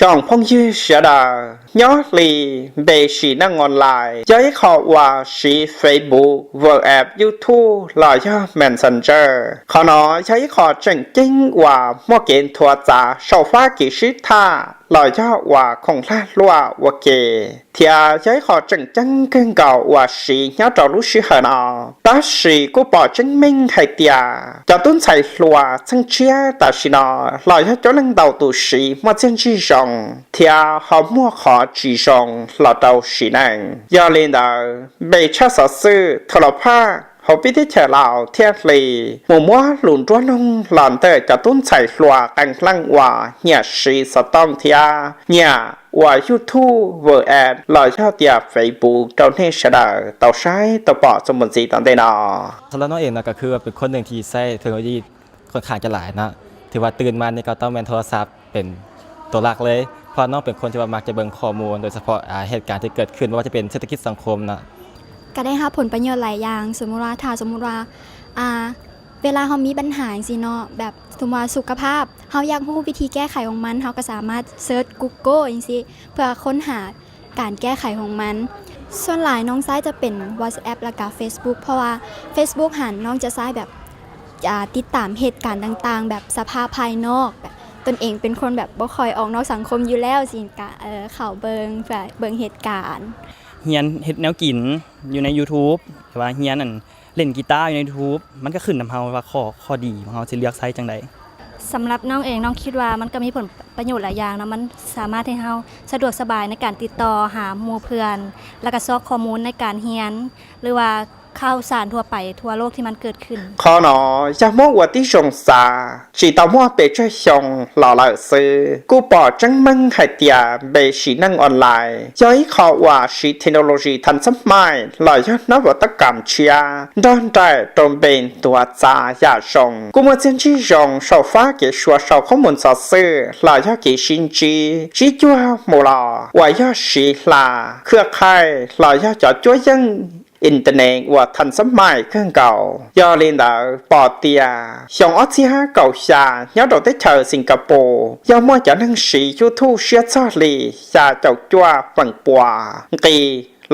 Trong phong như sửa đời, nhớ li bề sĩ năng online, do ít khó qua sĩ Facebook, WhatsApp, YouTube, lo do Messenger. Khó nói, do ít khó chỉnh chính qua mua kiện thua giá, sau phá kỳ sĩ tha, lo do qua không lát lua qua kê. Thiệt do ít khó chỉnh chính cưng cầu qua sĩ nhớ trong lũ sĩ hờ nó. Bác sĩ cũng bỏ chứng minh hay tiệt, cho tuấn thầy lua, chân chia, ta sĩ nó, lo do chỗ lãnh đạo tù sĩ, mua tiền chi rồng. Thiệt họ mua khó chỉ rồng lọt đầu sĩ năng. Do lên đó, bề cha sở sư, thổ lộc pha, họ biết thế trở lào, thiệt lý, mù mua lùn rúa nông, lòn tờ cho tuấn thầy lua, căng lăng hòa, nhà sĩ sở tông thiệt, nhà, hòa YouTube, WhatsApp, lo do tiệt Facebook, trong nên sẽ đợi, tàu sai, tàu bỏ trong một gì tận đây nó. ສຳລັບນ້ອງເອງນະ ກໍຄືວ່າເປັນຄົນໜຶ່ງທີ່ໃຊ້ເທັກໂນໂລຢີ ຂ້ອນຂ້າງຈະຫຼາຍເນາະ ຖືວ່າຕື່ນມານີ້ກໍຕ້ອງແມ່ນໂທລະສັບເປັນຕົວຫຼັກເລີຍ ເພາະວ່ານ້ອງເປັນຄົນທີ່ວ່າມັກຈະເບິ່ງຂໍ້ມູນ ໂດຍສະເພາະ ອາ ເຫດການທີ່ເກີດຂຶ້ນ ບໍ່ວ່າຈະເປັນເສດຖະກິດສັງຄົມເນາະ. ກໍໄດ້ຮັບຜົນປະໂຫຍດຫຼາຍຢ່າງ ສົມມຸດວ່າ ຖ້າສົມມຸດວ່າ ອາ ເວລາເຮົາມີບັນຫາຈັ່ງຊີ້ເນາະ ແບບສົມມຸດວ່າສຸຂະພາບ ເຮົາຢາກຮູ້ວິທີແກ້ໄຂຂອງມັນ ເຮົາກໍສາມາດເສີດ Google ຈັ່ງຊີ້ ເພື່ອຄົ້ນຫາ ການແກ້ໄຂຂອງມັນ. ສ່ວນຫຼາຍນ້ອງຊາຍຈະເປັນ WhatsApp ແລ້ວກະ Facebook ເພາະວ່າ Facebook ຫັ້ນນ້ອງຈະໃຊ້ແບບ ອາ ຕິດຕາມເຫດການຕ່າງໆ ແບບສະພາບພາຍນອກ ແບບຕົນເອງເປັນຄົນແບບບໍ່ຄ່ອຍອອກນອກສັງຄົມຢູ່ແລ້ວ ຊິກະ ເອີ ເຂົ້າເບິ່ງ ເພື່ອເບິ່ງເຫດການ. ຮຽນເຮັດແນວກິນຢູ່ໃນ YouTube ຫຼືວ່າຮຽນ ອັນ ຫຼິ້ນກີຕາຢູ່ໃນ YouTube ມັນກໍຂຶ້ນນຳເຮົາວ່າຂໍ້ ຂໍ້ດີຂອງເຮົາຊິເລືອກໃຊ້ຈັ່ງໃດ? ສຳລັບນ້ອງເອງ ນ້ອງຄິດວ່າມັນກໍມີຜົນປະໂຫຍດຫຼາຍຢ່າງເນາະ ມັນສາມາດເຮັດໃຫ້ເຮົາສະດວກສະບາຍໃນການຕິດຕໍ່ຫາໝູ່ເພື່ອນ ແລ້ວກໍຊອກຂໍ້ມູນໃນການຮຽນ ຫຼືວ່າຂ່າວສານທົ່ວໄປທົ່ວໂລກທີ່ມັນເກີດຂຶ້ນ. ຂໍໜໍ ຢາກມົກວ່າຕິຊົງສາ ຊິຕອບມົກເປັນເຈົ້າຊົງຫຼໍ່ຫຼາວຊື່ ກູບໍ່ຈັງເບິ່ງໃຫ້ເຕຍເບສີໜັງອອນລາຍ ຍ້ອຍຂໍວ່າສີເທັກໂນໂລຊີທັນສະໄໝ ລອຍຍ້ອນນະວັດຕະກຳເຊຍ ດອນໄດ້ຕົນເປັນຕົວຈາຢາຊົງ ກູເມື່ອເຊັ່ນຊີ້ຊົງ ເຊົາຟ້າເກຊົວເຊົາຂໍ້ມູນສອດຊື່ ລອຍຍ້ອນເກຊິນຈີ ຈີຈົວໂມລໍ ວ່າຍ້ອນສີລາ ເຄືອຂ່າຍ ລອຍຍ້ອນຈອຈົວຍັງ ອິນເຕີເນັດວ່າທັນສະໄໝເຄິ່ງເກົ່າ ຍໍລີນດາວ ປໍເຕຍ ຊອງອອສເຕຣເລັຽ ເກົາຊາ ຍອດດອກເຕເທີ ສິງກະໂປ ຍອດມວຍຈາກໜັງສື YouTube ເຊຍຊອດລີ ຊາເຈົ້າຈົວຝັງປົວ ກີ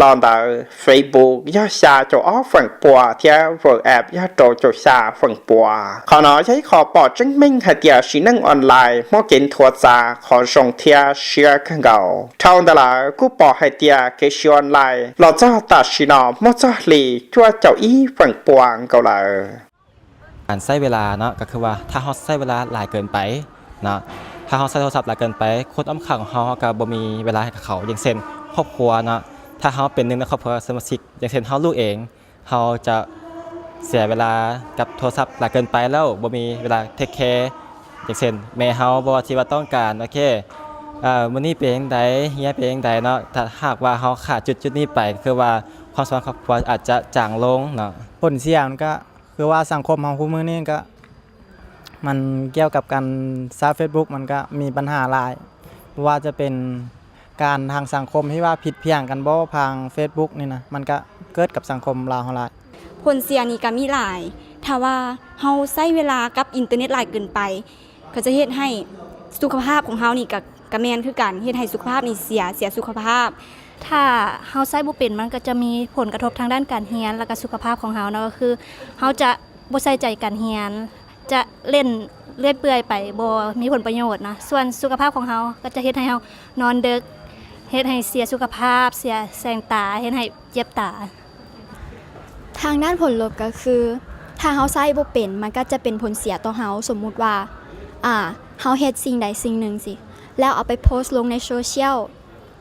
ລອນດາວ Facebook ຍອດຊາເຈົ້າອອກຝັງປົວ ທຽວ WhatsApp ຍອດໂຕເຈົ້າຊາຝັງປົວ ຂໍໜໍ ໃຫ້ຂໍປໍເຈັງເມັງໃຫ້ເຕຍສີໜັງອອນລາຍ ມອກເກັນທົ່ວຈາ ຂໍຊົງເທຍເຊຍເຄິ່ງເກົ່າ ເທົ່ານັ້ນລະ ກູປໍໃຫ້ເຕຍເກຊອນລາຍ ລອຈອດຕາຊີນອມ ມອດຈອດລີ ຈົວເຈົ້າອີຝັງປວງເກົາລາວ. ການໃຊ້ເວລາເນາະ ກໍຄືວ່າຖ້າເຮົາໃຊ້ເວລາຫຼາຍເກີນໄປເນາະ ຖ້າເຮົາໃຊ້ໂທລະສັບຫຼາຍເກີນໄປ ຄົນອ້ອມຂ້າງຂອງເຮົາ ເຮົາກໍບໍ່ມີເວລາໃຫ້ກັບເຂົາ ຢ່າງເຊັ່ນ ຄອບຄົວເນາະ ຖ້າເຮົາເປັນໜຶ່ງໃນຄອບຄົວສະມາຊິກ ຢ່າງເຊັ່ນ ເຮົາລູກເອງ ເຮົາຈະເສຍເວລາກັບໂທລະສັບຫຼາຍເກີນໄປແລ້ວ ບໍ່ມີເວລາເທກແຄ ຢ່າງເຊັ່ນ ແມ່ເຮົາບໍ່ວ່າຊິວ່າຕ້ອງການ ໂອເຄ ເອີ ມື້ນີ້ເປັນຈັ່ງໃດ ຮຽນເປັນຈັ່ງໃດເນາະ ຖ້າຫາກວ່າເຮົາຂາດຈຸດໆນີ້ໄປ ກໍຄືວ່າຄວາມສຳພັນຄອບຄົວອາດຈະຈາງລົງເນາະ. ຜົນເສຍມັນກະຄືວ່າສັງຄົມເຮົາຄູ່ມື້ນີ້ກະ ມັນກ່ຽວກັບການໃຊ້ Facebook ມັນກະມີບັນຫາຫຼາຍ ບໍ່ວ່າຈະເປັນ ການທາງສັງຄົມທີ່ວ່າຜິດພຽງກັນບໍ່ ທາງ Facebook ນີ້ນະ ມັນກະເກີດກັບສັງຄົມລາວເຮົາຫຼາຍ. ຜົນເສຍນີ້ກະມີຫຼາຍ ຖ້າວ່າເຮົາໃຊ້ເວລາກັບອິນເຕີເນັດຫຼາຍເກີນໄປ ກໍຈະເຮັດໃຫ້ສຸຂະພາບຂອງເຮົານີ້ ກະ ກະແມ່ນຄືກັນ ເຮັດໃຫ້ສຸຂະພາບນີ້ເສຍ ເສຍສຸຂະພາບ. ຖ້າເຮົາໃຊ້ບໍ່ເປັນ ມັນກໍຈະມີຜົນກະທົບທາງດ້ານການຮຽນ ແລ້ວກະສຸຂະພາບຂອງເຮົາເນາະ ກໍຄືເຮົາຈະບໍ່ໃສ່ໃຈການຮຽນ ຈະຫຼິ້ນເລື້ອຍເປື່ອຍໄປ ບໍ່ມີຜົນປະໂຫຍດນະ ສ່ວນສຸຂະພາບຂອງເຮົາກໍຈະເຮັດໃຫ້ເຮົານອນເດິກ ເຮັດໃຫ້ເສຍສຸຂະພາບ ເສຍແສງຕາ ເຮັດໃຫ້ເຈັບຕາ. ທາງດ້ານຜົນລົບກໍຄື ຖ້າເຮົາໃຊ້ບໍ່ເປັນ ມັນກໍຈະເປັນຜົນເສຍຕໍ່ເຮົາ ສົມມຸດວ່າ ອາ ເຮົາເຮັດສິ່ງໃດສິ່ງໜຶ່ງຊີ້ ແລ້ວເອົາໄປໂພສລົງໃນໂຊຊຽວ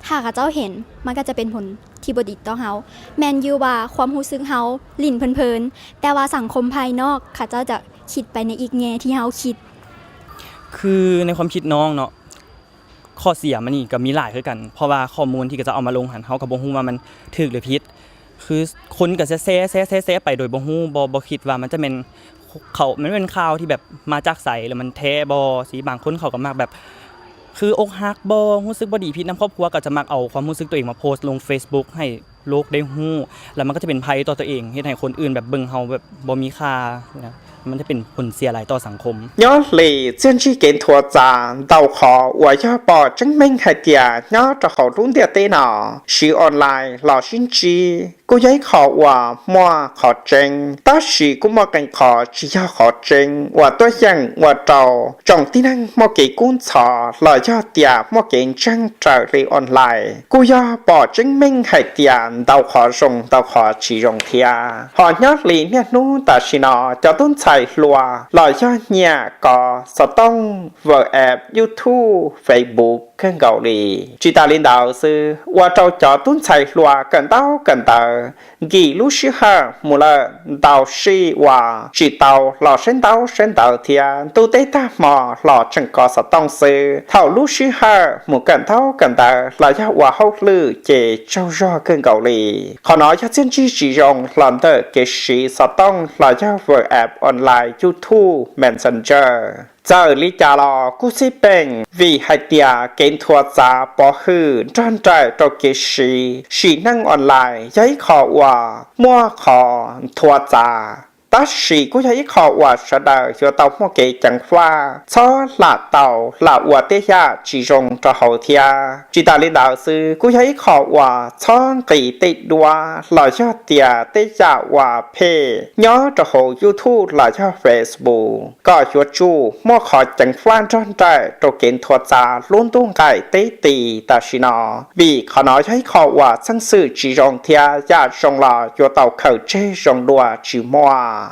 ຖ້າເຂົາເຈົ້າເຫັນ ມັນກໍຈະເປັນຜົນທີ່ບໍ່ດີຕໍ່ເຮົາ. ແມ່ນຢູ່ວ່າຄວາມຮູ້ສຶກເຮົາຫຼິ້ນເພີນໆ ແຕ່ວ່າສັງຄົມພາຍນອກເຂົາເຈົ້າຈະຄິດໄປໃນອີກແງ່ທີ່ເຮົາຄິດ. ຄືໃນຄວາມຄິດນ້ອງເນາະ ຂໍ້ເສຍມັນນີ້ກໍມີຫຼາຍຄືກັນ ເພາະວ່າຂໍ້ມູນທີ່ເຂົາເຈົ້າເອົາມາລົງຫັ້ນ ເຮົາກໍບໍ່ຮູ້ວ່າມັນຖືກຫຼືຜິດ ຄືຄົນກໍແຊ ແຊ ແຊ ແຊ ແຊໄປໂດຍບໍ່ຮູ້ ບໍ່ ບໍ່ຄິດວ່າມັນຈະແມ່ນ ເຂົາ ມັນແມ່ນຂ່າວທີ່ແບບມາຈາກໃສ ຫຼືມັນແທ້ບໍ່ຊີ້. ບາງຄົນເຂົາກໍມັກແບບ ຄືອົກຫັກບໍ່ ຮູ້ສຶກບໍ່ດີຜິດນຳຄອບຄົວ ກໍຈະມັກເອົາຄວາມຮູ້ສຶກຕົວເອງມາໂພສລົງ Facebook ໃຫ້ໂລກໄດ້ຮູ້ ແລ້ວມັນກໍຈະເປັນໄພຕໍ່ຕົວເອງ ເຮັດໃຫ້ຄົນອື່ນແບບເບິ່ງເຮົາແບບບໍ່ມີຄ່ານະ. ມັນຈະເປັນຜົນເສຍຫຼາຍຕໍ່ສັງຄົມ. Nyob li txiaj ntsig kev nthua txav ntau qhov uas yog pom tseeb meej hais tias nyob rau hauv lub ntiaj teb no, siv online los sib ntsib kuj yog ib qho uas muaj qhov tseeb, tab sis kuj muaj qee qhov tsis yog qhov tseeb uas tuaj yeem ua rau tsoom tib neeg muaj kev kub ntxhov los yog tias muaj kev ntseeg raws li online. Kuj yog pom tseeb meej hais tias ntau qhov zoo ntau qhov tsis zoo thiab. Ho nyob li niaj hnub tam sim no, cov tub ntxhais hluas los yog nyiam kov xov tooj, WhatsApp, YouTube, Facebook kawg nkaus li. Tsis tas li ntawd xwb, ua rau cov tub ntxhais hluas kawm ntaub kawm ntawv nkim lub sij hawm mus lawm ntau sij uas tsis tau los saib ntaub saib ntawv thiab, ntuj teb tag hmo los tseem kov xov tooj xwb. Thaum lub sij hawm mus kawm ntaub kawm ntawv los yog ua hauj lwm ces tsaug zog kawg nkaus li. Qhov no yog txiaj ntsig tsis zoo los ntawm kev siv xov tooj los yog WhatsApp online, YouTube, Messenger. Txawm li cas los kuj xij peem, vim hais tias kev nthua txav pov hwm nrog nraim rau kev siv sim neej online yog ib qho uas muaj qhov nthua txav, tab sis kuj yog ib qho uas sawv daws yuav tau muaj kev ceev faj, txhob lam tau lam ua tej yam tsis zoo rau hauv thiab. Tsis tas li ntawd xwb, kuj yog ib qho uas txhob nqis tej duab los yog tias tej yam uas phem nyob rau hauv YouTube los yog Facebook, kom yuav tsum muaj qhov ceev faj nrog nraim rau kev nthua txav lub ntuj nqaim teb tis tam sim no, vim qhov no yog ib qho uas txheej xwm tsis zoo thiab yam zoo los yuav tau khaws tseg zoo dua tsis muaj.